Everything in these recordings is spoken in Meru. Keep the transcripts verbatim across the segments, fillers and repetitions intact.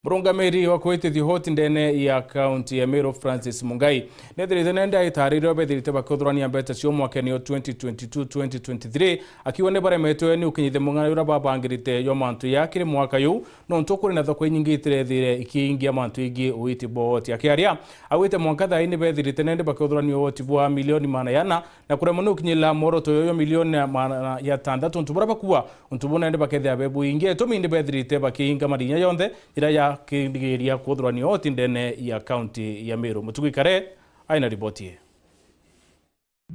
Murungamiri wa kuitithia uhoti ndene ya kaunti ya Meru, Francis Mungai, nethirite nende aitariria bethirite bakiuthurania mbeca cio mwakene o twenty twenty-two twenty twenty-three, akiuga ni baremetwe ni ukinyithia mung'ana uria babangirite jwa mantu ya kiri mwaka yu, nontu kuri na thoko inyingi itirethire ikiingia mantu ingi uiti bwa uhoti. Akiaria, augite mwanka thaa ii ni bethirite nende bakiuthurania uhoti bwa milioni magana jana, na kuremwa ni ukinyirira mworoto yoyo milioni magana jatantatu, untu buria bakua untu buu nende bakethira bebuingi. Itumi indi bethirite bakiinga marinya yonthe iria ya kindigiria kuthurania uhoti ndene ya kaunti ya Meru. Mutugi Kare aina riboti ii.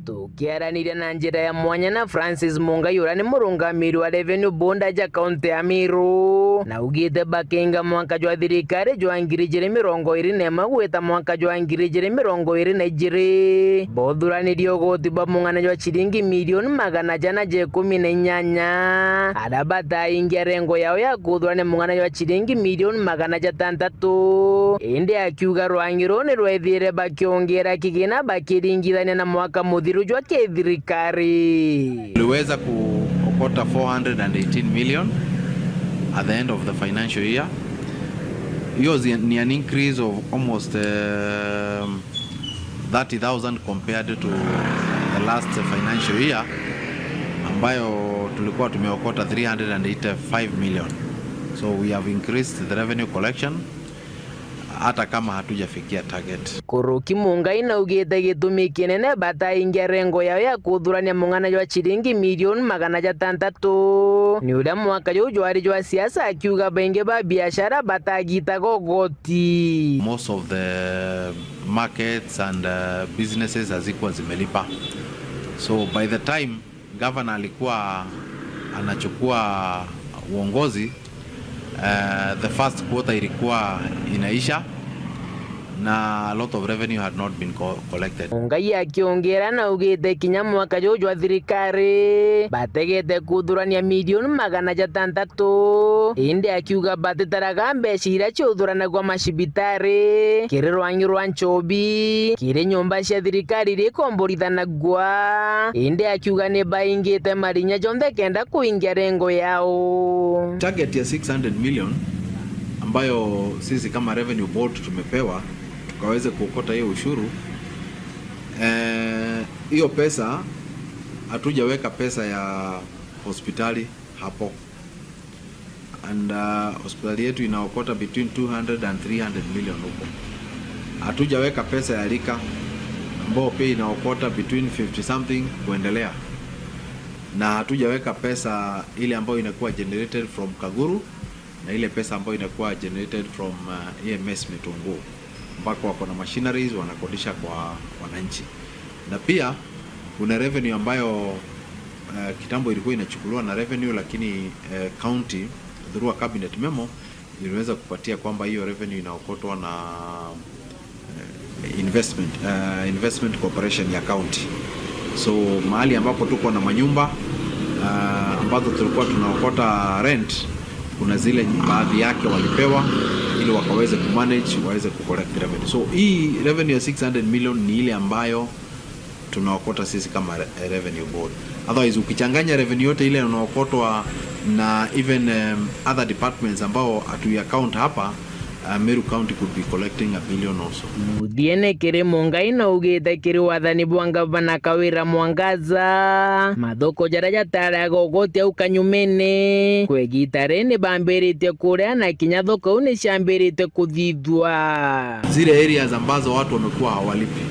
Tukiaraniria na njira ya mwanya na Francis Mungai, uria ni murungamiri wa Revenue Board aja kaunti ya Meru, na augite bakiinga mwanka jwa thirikari jwa ngiri ijiri mirongo iri na imwe gwita mwanka jwa ngiri ijiri mirongo iri na ijiri, bothuranirie ugoti bwa mung'ana jwa ciringi milioni magana jana ja ikumi na inyanya, aria bataingia rengo yao ya kuthurania mung'ana jwa ciringi milioni magana jatantatu. Indi akiuga rwangi ruu ni rwethire bakiongera kigina bakiringithania na mwaka muthiru jwa kithirikari. Tuliweza kuokota four hundred and eighteen million at the end of the financial year. Hiyo zi-, ni an increase of almost, um, thirty thousand compared to the last financial year, ambayo tulikuwa tumeokota three hundred and eighty-five million. So we have increased the revenue collection, hata kama hatujafikia target. Kuruki Mungai naugite gitumi kinene bataingia rengo yao ya kuthurania mung'ana jwa ciringi milioni magana jatantatu ni uria mwaka juu jwari jwa siasa, akiuga baingi ba biashara batagitaga ugoti. Most of the markets and, uh, businesses hazikuwa zimelipa. So by the time governor alikuwa anachukua uongozi, uh, the first quarter ilikuwa inaisha na a lot of revenue had not been co-, collected. Mungai akiongera naugite kinya mwaka juu jwa thirikari bategete kuthurania milioni magana jatantatu, indi akiuga batitaraga mbeca iria ciuthuranagua macibitari, kiri rwangi rwa nchobi, kiri nyomba cia thirikari iria ikomborithanagua, indi akiuga ni baingite marinya jonthe kenda kuingia rengo yao. Target ya six hundred million ambayo sisi kama Revenue Board tumepewa tukaweze kuokota hiyo ushuru, eh, hiyo pesa hatujaweka pesa ya hospitali hapo. And, uh, hospitali yetu inaokota between two hundred and three hundred million huko. Hatujaweka pesa ya lika, ambao pia inaokota between fifty something kuendelea. Na hatujaweka pesa ile ambayo inakuwa generated from Kaguru, na ile pesa ambayo inakuwa generated from, uh, E M S Mitunguu, ambako wako na machineries wanakodisha kwa wananchi. Na pia kuna revenue ambayo, uh, kitambo ilikuwa inachukuliwa na revenue, lakini, uh, county through a cabinet memo iliweza kupatia kwamba hiyo revenue inaokotwa na, uh, investment, uh, investment corporation ya county. So mahali ambapo tuko na manyumba, uh, ambazo tulikuwa tunaokota rent, kuna zile baadhi yake walipewa ili wakaweze kumanage, waweze kucollect revenue. So hii revenue ya six hundred million ni ile ambayo tunaokota sisi kama re-, revenue board. Otherwise, ukichanganya revenue yote ile unaokotwa na even, um, other departments ambao hatu account hapa, uh, Meru County could be collecting a billion also. Muthiene kiri Mungai naugite kiri wathani bwa ngavana Kawira Mwangaza, mathoko jaria jataraga ugoti au kanyumene, kwa igita riri ni bambiritie kuria na kinya thoko iu ni ciambiritie kuthithua. Zile areas ambazo watu wamekuwa hawalipi,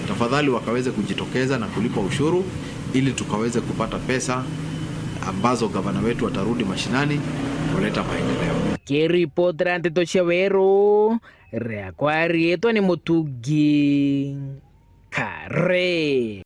tafadhali wakaweze kujitokeza na kulipa ushuru ili tukaweze kupata pesa ambazo gavana wetu atarudi mashinani kuleta maendeleo. Kiripotera nteto cia Weru, riakwa riitwa ni Mutugi Kare.